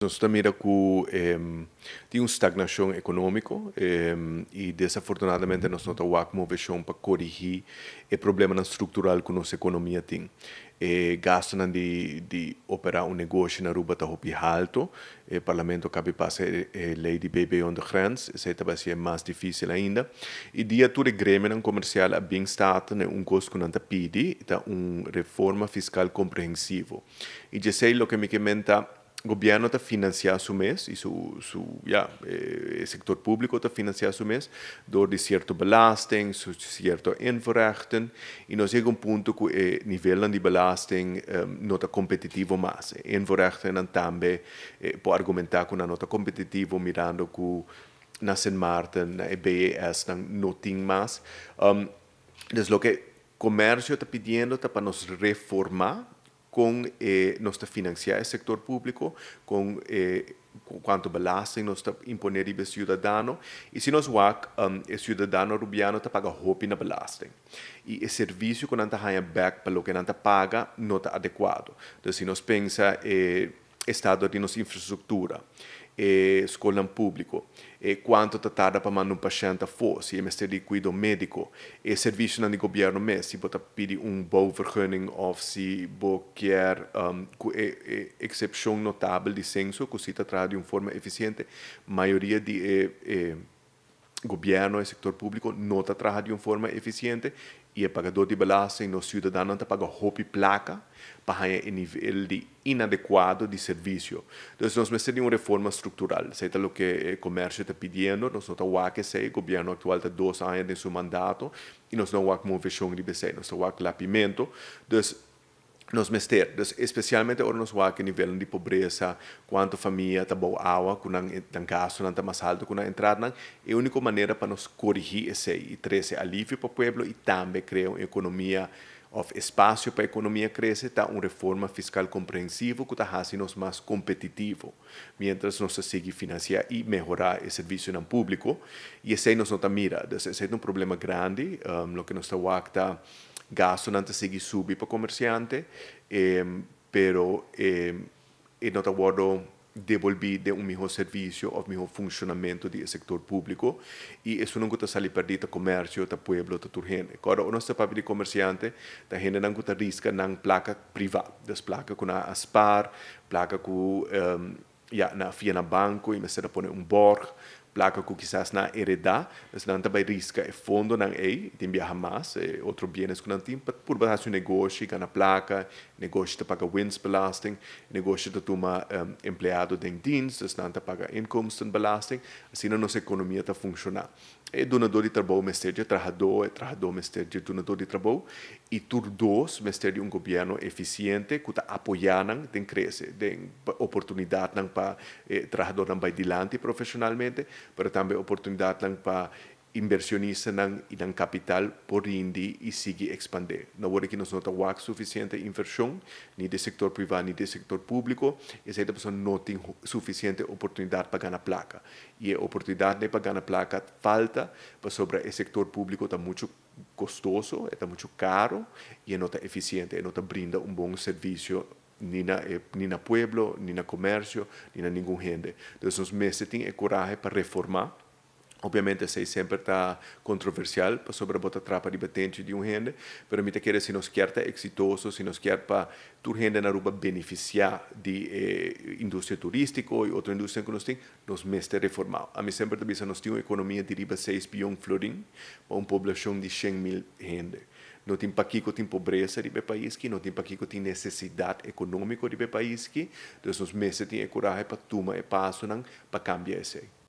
Nos ta mira ku tin un stagnashon ekonómiko i desafortunadamente nos no ta wak moveshon pa korigí e problemanan struktural ku nos ekonomia tin. E gastunan di di operá un negoshi na Aruba ta hopi haltu. E parlamento a kabi pasa e lei di BB ondergrens, esei ta bai hasié mas difísil ainda. I dia tur e gremionan komersial a bin Staten e un kos ku nan ta pidi ta un reforma fiskal komprehensivo. I djesei loke mi ke menta, Gobierno ta financia su mes y su, su, ya, e sector publico ta financia su mes door di cierto belasting, su cierto invoerrechten y nos yega un punto cu e nivelnan di belasting no ta competitivo mas. E invoerrechtennan tambe por argumenta cu nan no ta competitivo mirando cu na Sint Maarten, na e BES-nan no tin mas. Dus loke comercio ta pidiendo ta pa nos reforma Kon e nos ta finansiá e sektor públiko, kon e kuantu belasting nos ta imponé riba e siudadano. I si nos wak, e siudadano rubiano ta paga hopi na belasting. I e servisio ku nan ta haña bèk pa loke nan ta paga no ta adekuado. Entonces si nos pensa e estado di nos infrastruktura, e skolnan públiko, e kuantu ta tarda pa manda un pashènt afó si e mester di kuido médiko, e servisionan di gobièrnu mes, si bo ta pidi un bouwvergunning òf si bo kier ku e e eksepshon notabel di senso ku si ta traha di un forma efisiente, mayoria di e e Gobierno, e sector publico no ta traha di un forma eficiente y e pagador di belasting, nos ciudadanonan ta paga hopi placa pa haña e nivel di inadecuado di servicio. Dus nos mester di un reforma structural. Esey ta loke e comercio ta pidiendo, nos no ta wak esey, gobierno actual ta dos aña den su mandato y nos no wak movecion riba esey, nos ta wak lapimento. Dus Nos mester, dus especialmente ora nos wak e nivelnan di pobresa, cuanto famia ta bou awa, cu nan nan gastonan ta mas halto cu nan entradanan, e unico manera pa nos corigi esey y trece alivio pa pueblo y tambe crea un economia of espacio pa economia crece ta un reforma fiscal comprehensivo cu ta haci nos mas competitivo mientras nos ta sigui financia y mehora e servicionan publico y esey nos no ta mira. Dus esey ta un problema grandi, loke nos ta wak ta. Gastunan ta sigui subi pa komersiante, pero e no ta wòrdu debolbí den un mihó servisio òf mihó funshonamentu di e sektor públiko. I esunnan ku ta sali pèrdí ta komersio, ta pueblo, ta tur hende. Kòrda ora nos ta papia di komersiante, ta hendenan ku ta riska nan plaka privá, dus plaka ku nan a spar, plaka ku Ya, nan a fia na banco y mester a pone un borg, placa cu kisas nan a hereda. Pues nan ta bay risca e fondonan ey, tin biaha mas, e otro bienes cu nan tin, pa purba haci un negoshi, gana placa. Negoshi ta paga winstbelasting, negoshi ta tuma empleado den dienst, dus nan ta paga inkomstenbelasting. Asina nos economia ta funciona. E dunador di trabou mester dje trahadó, e trahadó mester dje dunador di trabou, i tur dos mester di un gobièrnu efisiente ku ta apoyá nan den krese, den oportunidatnan pa e trahadornan bai dilanti profeshonalmente, pero tambe oportunidatnan pa inbershonistanan i nan kapital por rindi i sigui ekspandé. No wor aki nos no ta wak sufisiente invershon, ni di sektor privá ni di sektor públiko, esei ta pasobra no tin sufisiente oportunidat pa gana plaka. I e oportunidatnan pa gana plaka falta pasobra e sektor públiko ta muchu kostoso, e ta muchu karo i e no ta efisiente, e no ta brinda un bon servisio ni na e ni na pueblo, ni na komersio, ni na ningun hende. Dus nos mester tin e korahe pa reformá. Obviamente esei semper ta kontroversial pasobra bo ta trapa riba tenchi di un hende, pero mi ta kere si nos kier ta eksitoso, si nos kier pa tur hende na Aruba benefisiá di e industria turístiko i otro industrianan ku nos tin, Nos mester reformá. Ami semper ta bisa nos tin un ekonomia di riba seis bion florin pa un poblashon di 100.000 hende. No tin pakiko tin pobresa riba e pais ki, no tin pakiko tin nesesidat ekonómiko riba e pais ki, dus nos mester tin e kurahe pa tuma e pasonan pa kambia esei.